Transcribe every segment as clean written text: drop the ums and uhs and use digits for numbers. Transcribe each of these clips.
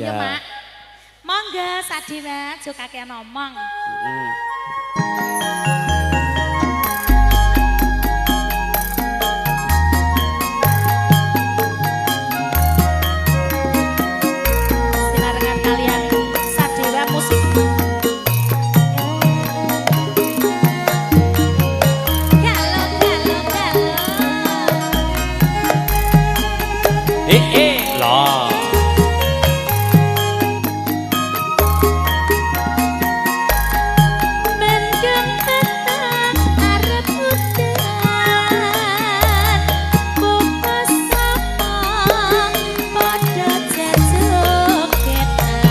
Ya, Mak. Monggo Sadewa aja kakean omong. Heeh. Sinarengan kalian Sadewa musik. Galo galo galo. Lah. Mendem petang arep udan buka sapa padha jejogetan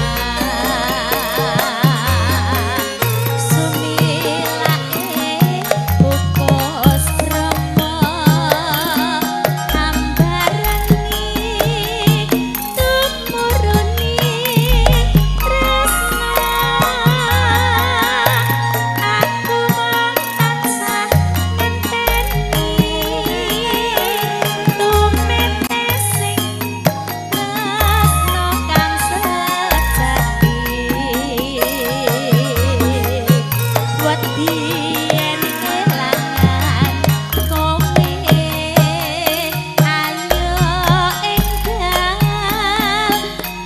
sumilake ukus krama ambarani tumuruni tresna aku mung tansah ngenteni tumete sing tresna kang sejati wedi yen kelangan kowe ayo enggal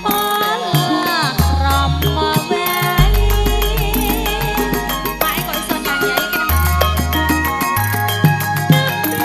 pola krama wae. Pak kok iso nyanyi ayo kene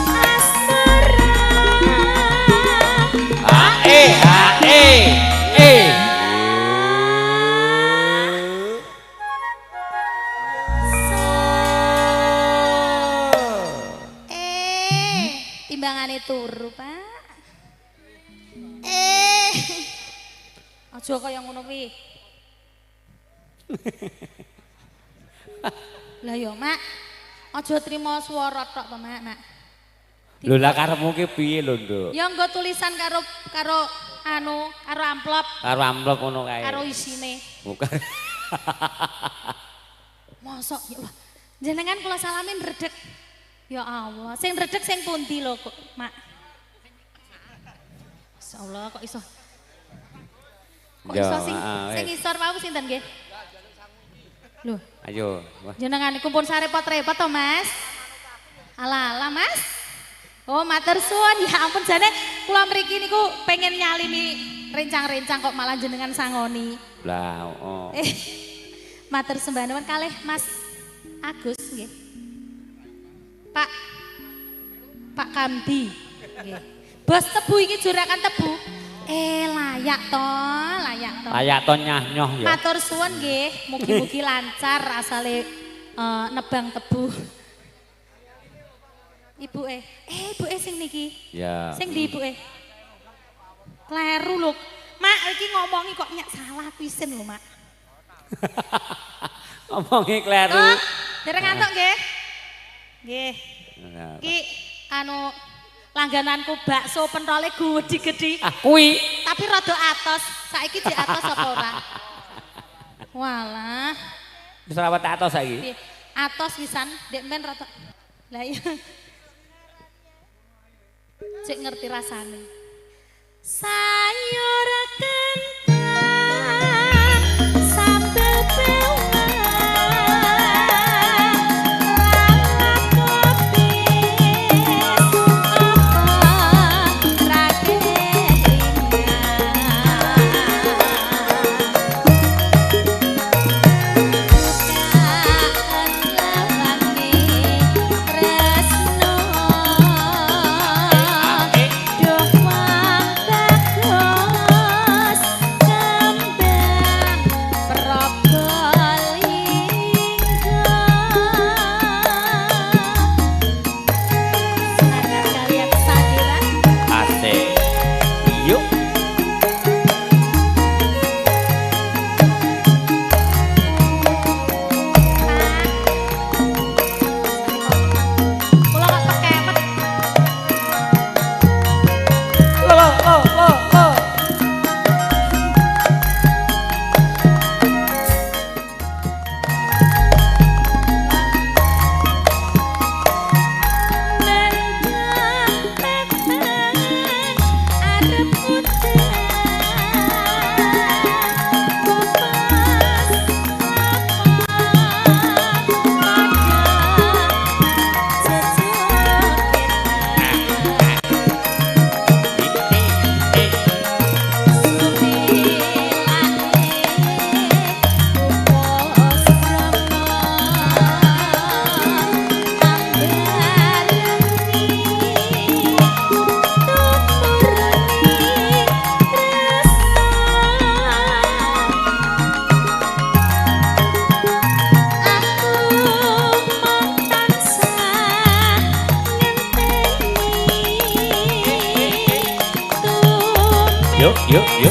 Mas. A E A E E. Timbangane turu, Pak. Aja kaya ngono kuwi. Lah ya, Mak. Aja trimo swara tok to, Mak, Mak. Lho lah karepmu ki piye lho, Nduk? Ya nggo tulisan karo karo anu, karo amplop, Karo amplop ngono kae. karo isine. Bukan. Mosok ya Allah. Jenengan kula salamin redeg. Ya Allah, sing redeg sing pundi lho kok, Mak? Masyaallah kok iso. Kok Ya, iso sing ah, sing wis. isor wau sinten nggih? Lho, Ayo. Wah. jenengan niku pun sarepot-repot to, Mas? Alah, alah, Mas. Oh, matur suwun. Ya ampun jane kula mriki niku pengen nyalimi rencang-rencang kok malah jenengan sangoni. Lah, oh. Matur sembah nuwun kalih Mas Agus nggih. Pak Pak Kamdi nggih. Bos tebu iki juragan tebu. Layak to, layak to. Layak to nyah nyoh ya. Matur suwun nggih, mugi-mugi lancar asale nebang tebu. Ibu ibu sing niki. Ya. Sing di ibu Kleru lho. Mak iki ngomongi kok nyak salah pisan lho, Mak. Ngomongi kleru. Oh, dereng ngantuk nggih. Nggih. Nah, Iki anu langgananku bakso pentole gedhi-gedhi, Ah, kuwi. tapi rada atos. Saiki jek atos apa ora? Walah, Wis rawat atos saiki. piye? Atos pisan, ndek men rada. Lah iya. Cek ngerti rasane. Sayur kentang sambel bawang lalap kopis apa ra kelingan. Bukaan lawange tresno. Duh wong bagus Yuk. Kula kok pekewet. Lo lo lo lo. Yuk, yuk, yuk.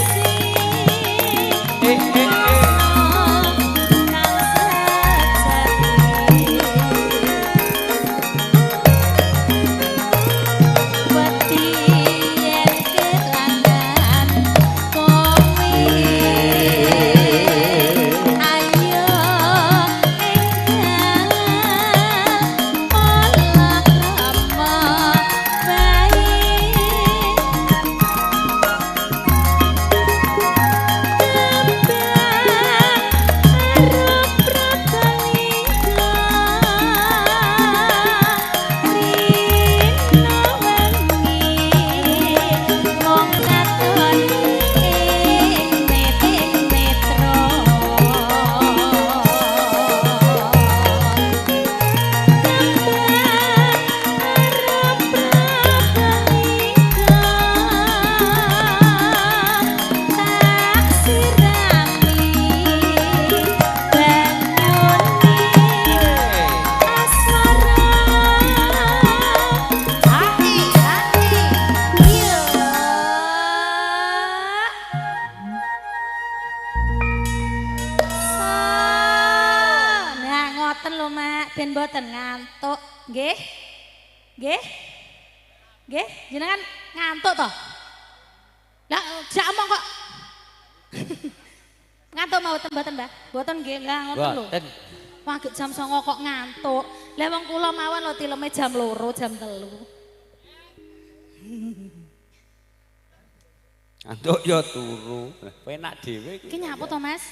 Ben boten ngantuk, nggih? Nggih? Nggih, jenengan ngantuk toh? Lah, jak omong kok. Ngantuk mau boten, Mbah? Boten nggih, lah ngoten lho. Boten. Wah, jam 09.00 kok ngantuk. Lah wong kula mawon lho tileme jam 2, jam 3. Ngantuk ya turu. Penak dhewe iki. Iki nyapa to, Mas?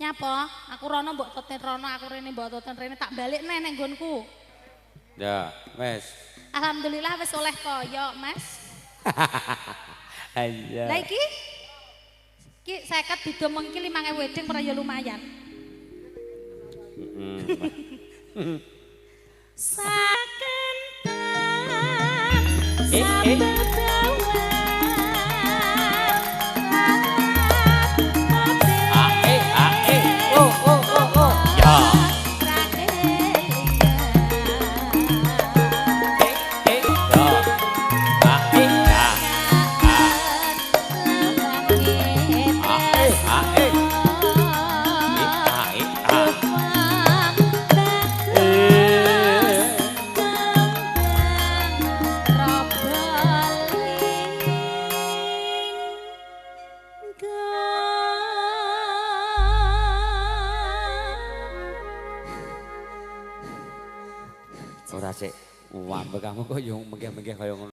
Nyapa? Aku rono mbok toten rono, aku rene mbok toten rene, tak balik neh ning nggonku. Ya, wes. Alhamdulillah wis oleh koyok, Mas. Iya. Lah iki iki 50 didomong iki 5000 weding ora ya lumayan. Heeh. Sakentan sabel Ora sik, wambek kamu kok yo mengkeh-mengkeh kaya ngono.